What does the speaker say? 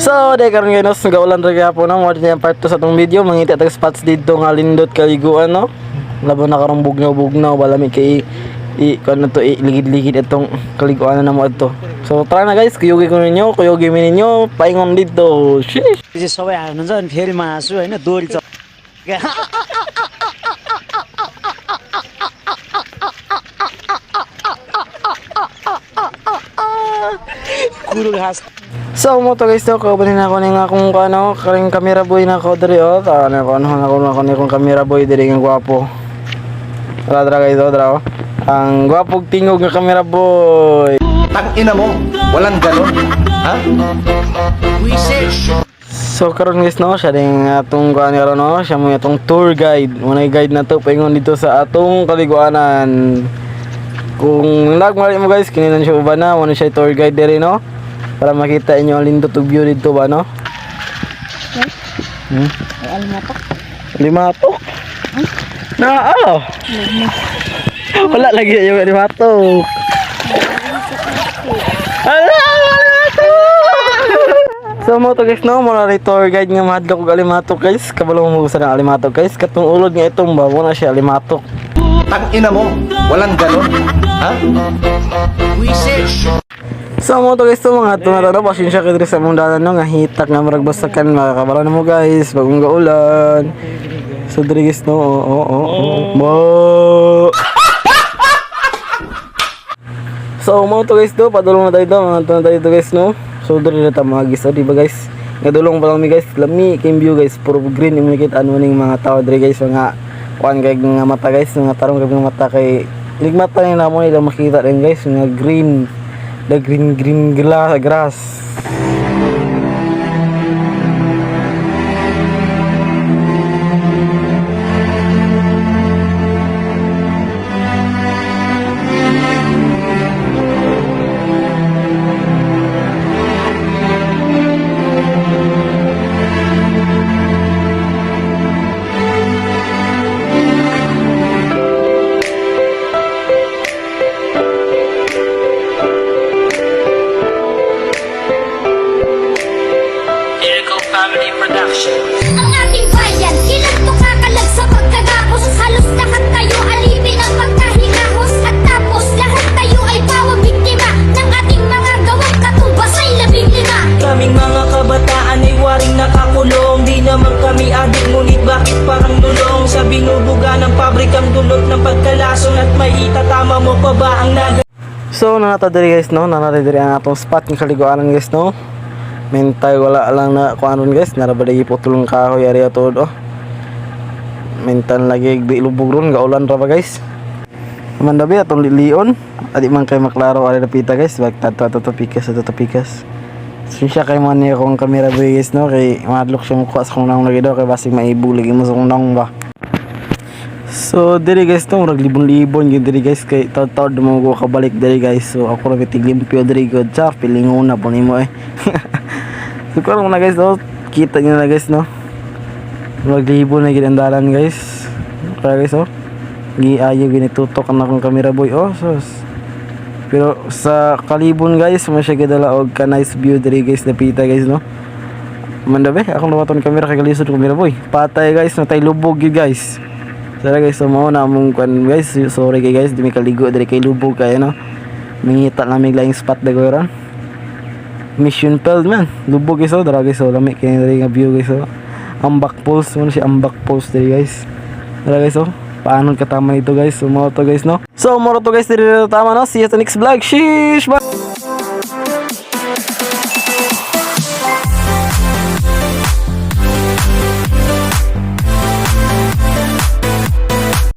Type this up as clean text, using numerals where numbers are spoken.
So, di karon guys, nagaulan ra gyapon no. Mo ang part 2 sa atong video, mangita tag spots dito nga lindot kaliguan no. Laban na karong bugnaw-bugnaw, balami kay i kuan na to, ligid-ligid itong kaliguan na mo adto. So tara na guys, kuyugi ko ninyo, kuyugi mi ninyo, paingon dito. Sheesh. चाहिँ सबै हाल्नुहुन्छ अनि फेरि मासु होइन दोरी च कुरो घाँस। So mo to guys to, kauban na ako ning akong ano, karing camera boy na ako diri oh. Ta na ko ano na ako na akong camera boy diri nga gwapo. Tara tara guys, oh, tara oh. Ang gwapog tingog nga camera boy. Tang ina mo, walang ganon. Ha? So karon guys no, siya ding atong kuan karon no, siya mo atong tour guide. Mo guide na to paingon dito sa atong kaliguanan. Kung nagmali mo guys, kini lang siya uban na, mo na siya tour guide diri no. Para makita inyo ang lindot ug view dito ba no? Hmm? Alimatok. Limatok? Na oh. Wala lagi yung limatok. Ala, alimatok! So mo to guys no, mo na rin tour guide nga mahadlok og alimatok guys. Kabalo mo sa ng alimatok guys. Katong ulod nga itong ba mo na siya alimatok. Tang ina mo, walang ganon. Ha? So mo to guys to mga tunatano, pasensya kayo diri sa mong dalan no nga hitak nga murag basakan makakabalo na mo guys bagong gaulan. So diri guys no, oo oo oo. Mo. So mo to guys to, padulong na tayo to, mga na tayo to guys no. So diri na ta mga guys, oh, di ba guys? Nga dulong pa lang mi guys, lami kay view guys, puro green yung nakita ano ning mga tao diri guys, mga kuan kay nga mata guys, mga tarong kay mga mata kay ligmata ni namo nila makita rin guys, mga green, the green green grass. Lyrical Family Production. Ang ating bayan, ilan to kakalag sa pagkagapos? Halos lahat tayo alipin ang pagkahikahos. At tapos lahat tayo ay bawang biktima ng ating mga gawang katumbas ay 15. Kaming mga kabataan ay waring nakakulong. Di naman kami adik, ngunit bakit parang lulong? Sa binubuga ng pabrikang dulot ng pagkalason. At may itatama mo pa ba ang naga So nanata diri guys no, nanata diri ang atong spot ng kaliguanan guys no. Mentay wala lang na kuan ron guys, nara ba lagi putulong kahoy area tuod oh. Mentan lagi di lubog ron, gaulan ra ba guys. Mandabi atong lilion, adi man kay maklaro ari napita guys, bag tato ato pikas ato pikas. So siya kay man niya akong camera boy guys no, kay madlok siya mukuha sa kong naong lagi daw kay basig maibog lagi mo sa kong naong ba. So diri guys to murag libon-libon gyud diri guys kay taud-taud mo ko kabalik diri guys. So ako ra tiglimpyo diri gud char pilinguna po nimo eh. So karon na guys no, kita niyo na guys no. Murag libon na gyud ang dalan guys. Kaya guys oh. Giayo ginitutok ang akong camera boy oh sus. Pero sa kalibon guys, mo siya gidala og ka nice view diri guys napita guys no. Mandabe, akong luwaton camera kay galisod camera boy. Patay guys, natay lubog gyud guys. Sara guys, so mao na among kwan guys. Sorry kay guys, di mi kaligo diri kay lubog kay no. Mingita lang mig laing spot dagoy ron. Mission failed man. Lubog guys oh, dara guys oh, lami kay diri nga view guys oh. Ambak Falls mo na siya, Ambak Falls diri guys. Dara guys oh. Paano katama nito guys? So mao to guys no. So mao to guys diri na tama no. See you sa next vlog. Sheesh. Bye.